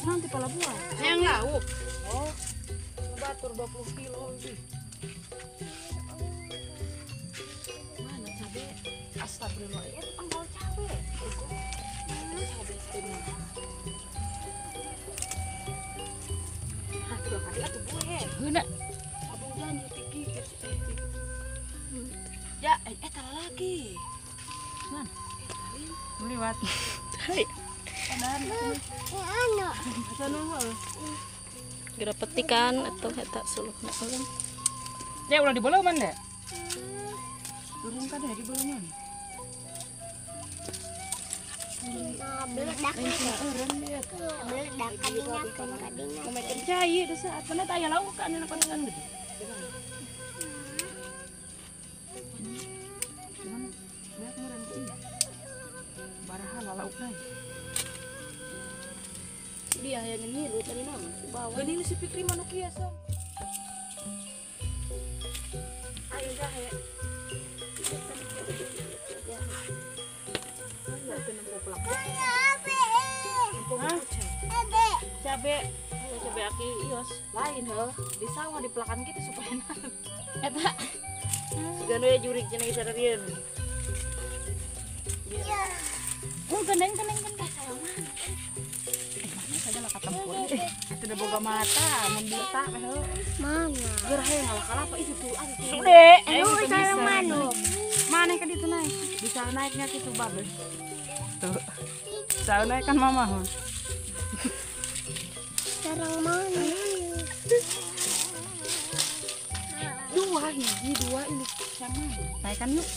Nanti pala buah. Yang lauk. Oh. Batur 20 kilo sih. Mana cabe? Astagfirullah, itu pangkal cabe. Cabe setengah. Hah, dua kali atuh buah. Geuna. Abang janji tinggi. Ya, talah lagi. Mana? Liwat. Hai. Geura petikan atau eta suluhna urang. Ya ulah dibolongan deh. Turun kan dari bolongan. Meledak kadinya kadinya. Kumakan cai dosa mana taya lauk kan anak kan gede. Cuman lihat meureun ieu. Baraha lauk na. Dia yang ngilu tadi nama si bawah. Geuning si Fikri mah nu kieu som. Ayo jahe. Cabe, cabe aki ios lain heuh di sawah di pelakan kita supaya enak. Eta. Sigana we jurig cenah sararieun. Iya. Oh, gendeng gendeng gendeng sayang mana. Mana saja lah katempur. Itu udah boga mata, mun buta mah heuh. Mana? Gerah hayang ngalah kalapa itu tuh, atuh. Sude. Aduh, sareng manuk. Mana kan itu naik? Bisa naiknya gitu babe. Tuh. Bisa naik kan mama. Sarang mana? Dua hiji, dua ini sama. Naikkan yuk.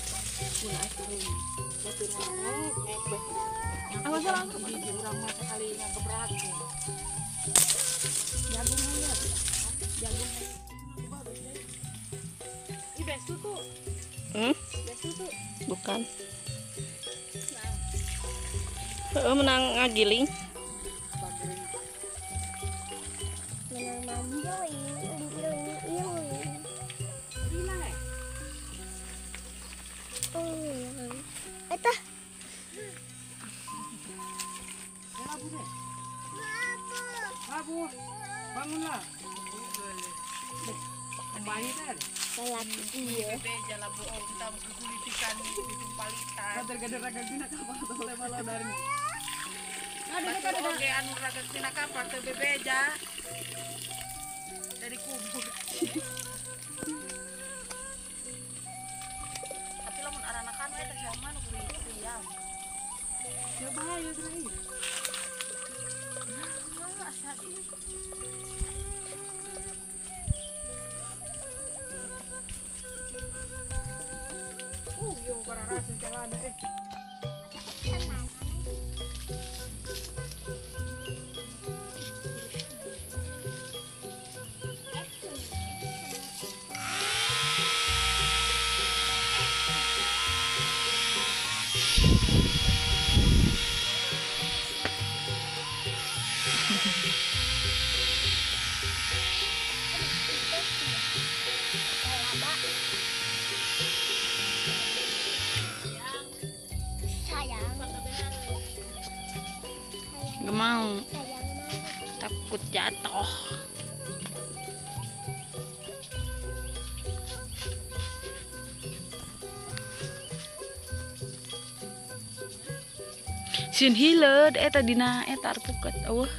Awas langsung hiji urang mah sekali ngagebrak. Jagung aja. Jagung. Ih, bestu tuh. Hmm? Bestu tuh. Bukan. Heeh, menang ngagiling. Menang manjoin, giling. Eta. Labu, bangunlah. Kembali kan? Lelaki iya. Beja labu onta gulitikan ditumpalitan. Kader-kader raga tina kapal teh malah dari. Ada oge anu raga tina kapal teh bebeja. Dari kubur. Tapi lamun aranakan we teh sama nu kuriam. Ya bahaya geura. Nah, asa ieu. Yo pararasa celana eh. Gak mau, takut jatuh. Sin hileud eta dina eta arpuket eueuh.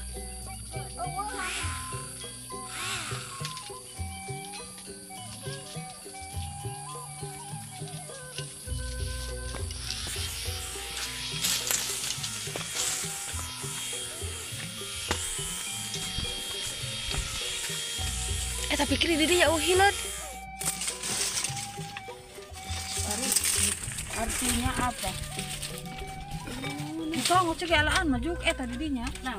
Tapi kiri didi ya hileud. Artinya apa? Itu ngocek alaan maju eta didinya. Nah,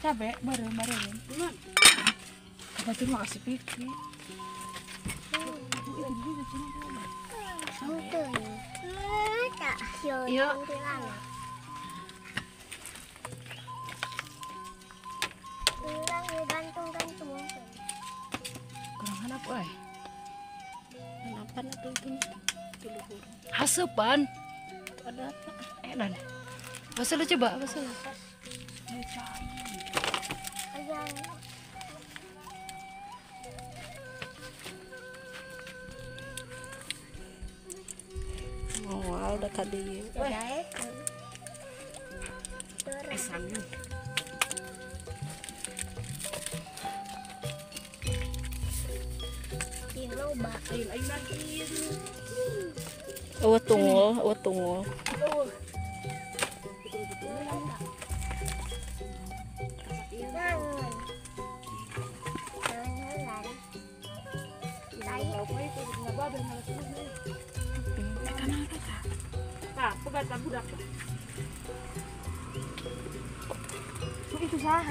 cabe bareng-bareng. Kabatur mah kasih pikir. Iya. Kurang hanap euy. Hanapan atuh itu luhur. Haseupan. Itu ada apa? Dan. Basah lu coba, basah. Ayang. Moal da ka dieu. Eueuh tungul, eueuh tungul.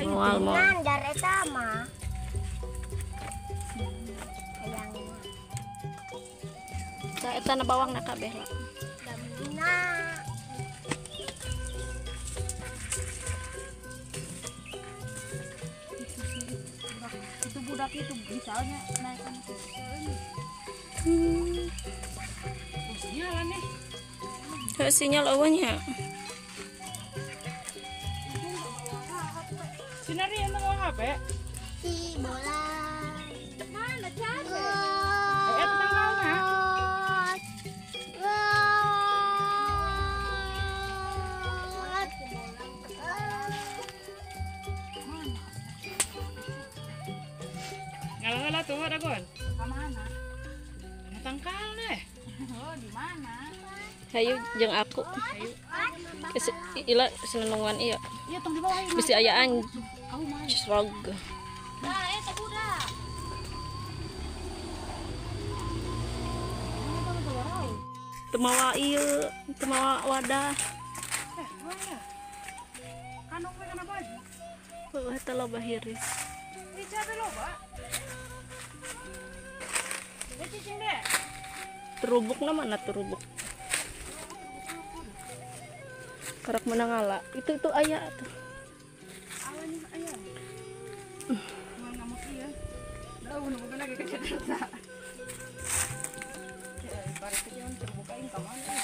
Moal moal. Nandar eta mah. Tah eta na bawang na kabeh lah. Damina. Itu budak itu misalnya naikkan itu. Sinyal nih. Heuh sinyal eueuh nya. Sinari emang mau HP? Si bola. Mana cabe? Tenang mana? Ngalah-ngalah tuh ada gon. Ka mana? Tangkal nih. Oh, di mana? Hayu jeung aku. Hayu. Ila senenungan ieu. Iya, tong di bawah ieu. Bisi ayaan. Srog. Nah, eta budak. Teu mawa ieu, teu mawa wadah. Kandung we kana baju. Heuh, eta loba hiris. Ini cabe loba. Cicing deh. Terubukna mana terubuk? Karak menang ala. Itu aya tuh. Awalnya aya. Mau ngamuk ieu. Dah nu lagi ke Jakarta. Ya, pare teh jangan terbukain ka mana.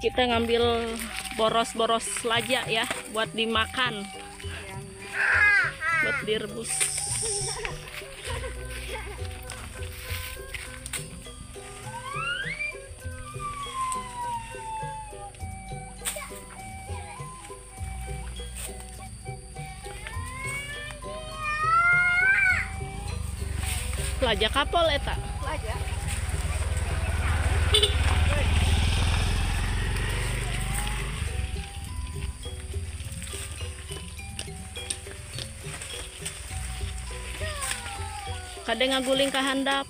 Kita ngambil boros-boros laja ya buat dimakan, buat direbus. Laja kapol eta. Laja. Kade ngaguling ka handap.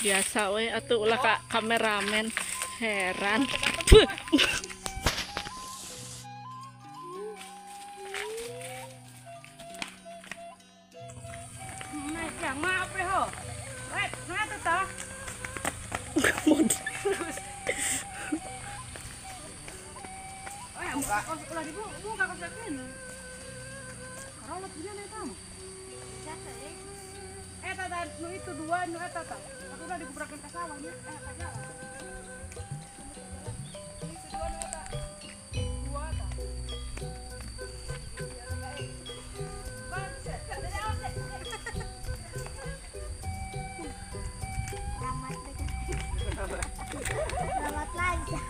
Biasa we atuh ulah ka kameramen heran. Itu dua nu eta tah. Aku udah dibubrakeun ka sawah nya. Ka jalan. Itu dua nu eta. Dua tah. Selamat lancar.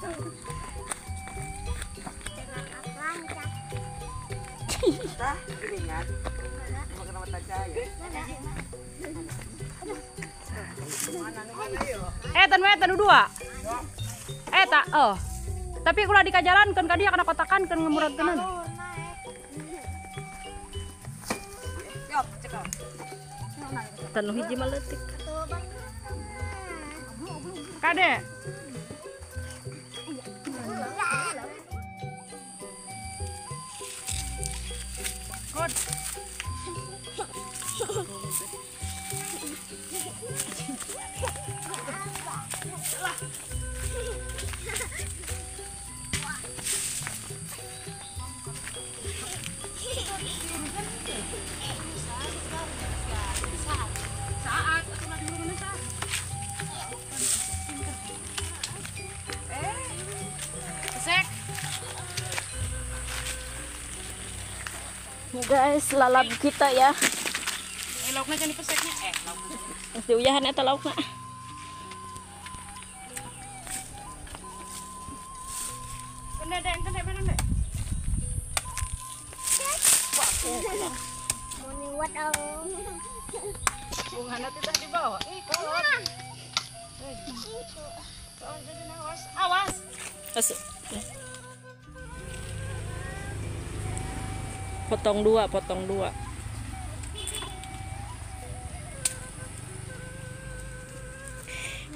Selamat lancar. Tah, geuningan. Makan mata cahaya. Eta nu dua. Eta, oh. Tapi ulah dikajalankeun ka dia kana kotakan keun ngemuratkeun. Yok, cekal. Tanu hiji mah leutik. Kade. Good. Saat aku lagi dulu mana sek. Guys, lalap kita ya. Laukna can dipeseknya. Lauk. Geus diuyahan eta laukna. Kena dek, kena bener dek. Mau niwat om. Bungana teh tadi dibawa. Ih, kolot. Awas, awas. Masuk. Potong dua, potong dua.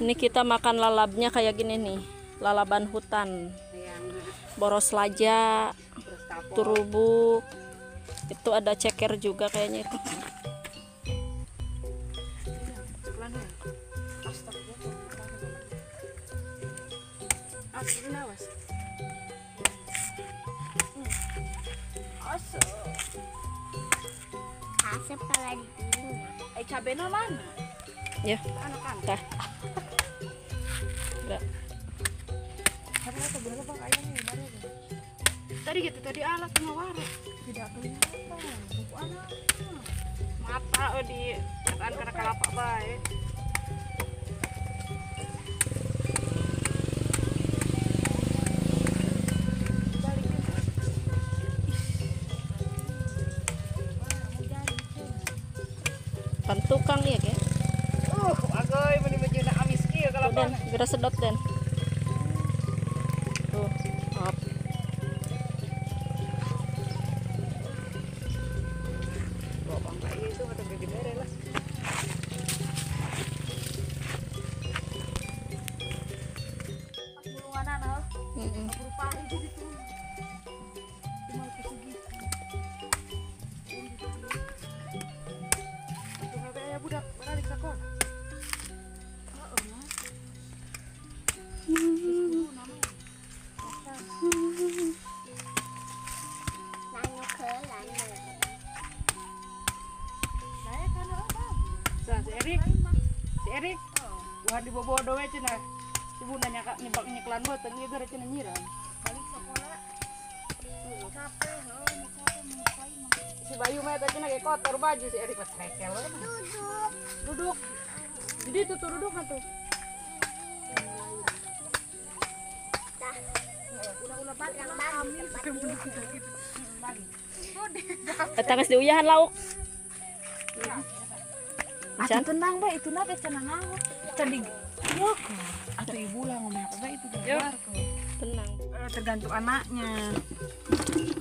Ini kita makan lalabnya kayak gini nih, lalaban hutan. Boros laja, terubuk. Itu ada ceker juga kayaknya itu. Asep kalau di piring. Cabena mana? Ya. Tah. Enggak. Tadi gitu tadi alat ngawara. Tidak kelihatan. Buku anak. Mata di kan karena kelapa bae. Pan tukang ya, ke? Agoy meni bejuna amis kieu kalapa. Den, geura sedot den. Tuh, hop. Bawa bangka itu atau gede lah. Pas bulunganan heuh. Heeh. Berupa itu ditu. Cuma persegi. Budak balik sekolah. Si Erik, si Erik, wah di bobo we cenah. Si bunda nyaka nyebak nyeklan we teu ieu gara cenah nyiram. Balik sekolah. Capek heuh, capek mukai mah. Si Bayu mah eta cenah ge kotor baju si Erik mah trekel we. Duduk. Duduk. Jadi itu tuh duduk atuh. Tah. Ulah-ulah Eta geus diuyahan lauk. Atuh tenang bae itu na teh cenah naon. Can di atuh ibu lah ngomong apa bae itu keluar. Tenang. Tergantung anaknya.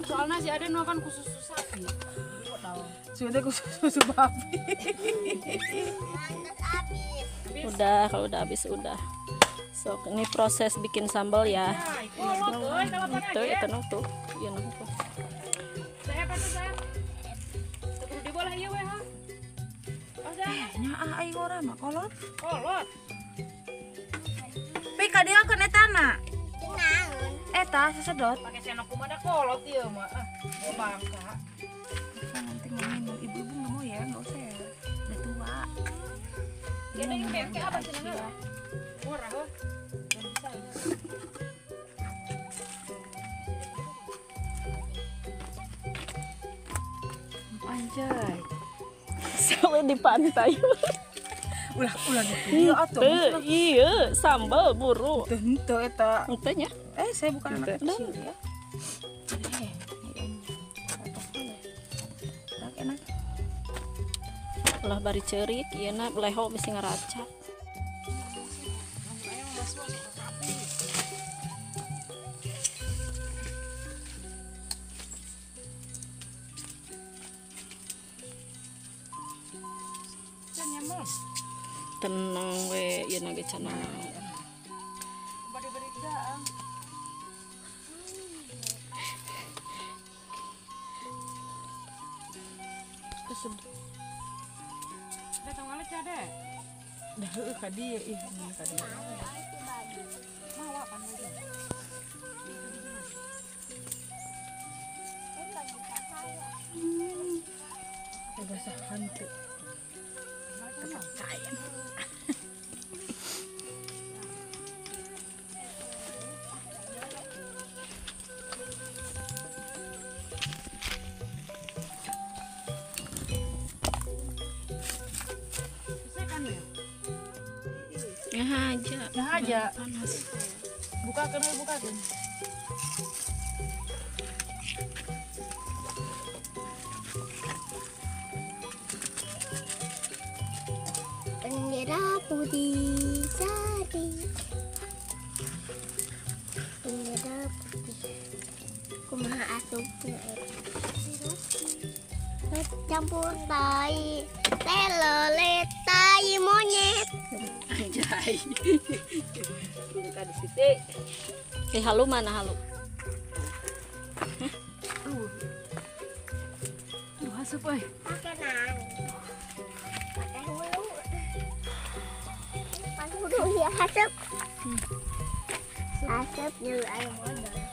Soalnya si Aden makan khusus susu sapi. Sudah khusus susu babi. Udah, kalau udah habis udah. So, ini proses bikin sambal ya. Itu itu tuh. Iya tuh. Saya apa tuh saya? Terus di bola ieu we ha. Nya ah aing ora mah kolot. Kolot. Pi ka dieu keun etana. Naon? Eta sesedot. Pakai sendok kumaha kolot ieu mah. Ah, mau bangka. Nanti mau minum ibu-ibu nggak mau ya, nggak usah ya. Udah tua. Ini kayak apa sih namanya? Murah heuh. Anjay. Sampai di pantai. Ulah ulah gitu. Atuh. Iya, sambal buru. Henteu eta. Henteu nya. Saya bukan anak kecil ya. Enak. Ulah bari ceurik, ieu na leho bisi ngaraca. Tenang we, ieu na ge can naon. Dah heueuh ka dieu ih ka dieu. Basah hantu. Kepercayaan. Aja. Nah aja. Panas. Bukakan, bukakan. Bendera putih sari. Bendera putih. Kumaha asupna eta? Campur tai, telele tai monyet. Anjay. Buka di situ. Halu mana halu? Duh, asup euy. Makanan. Pakai hulu. Pakai hulu ya asup. Asup jeung aya modal.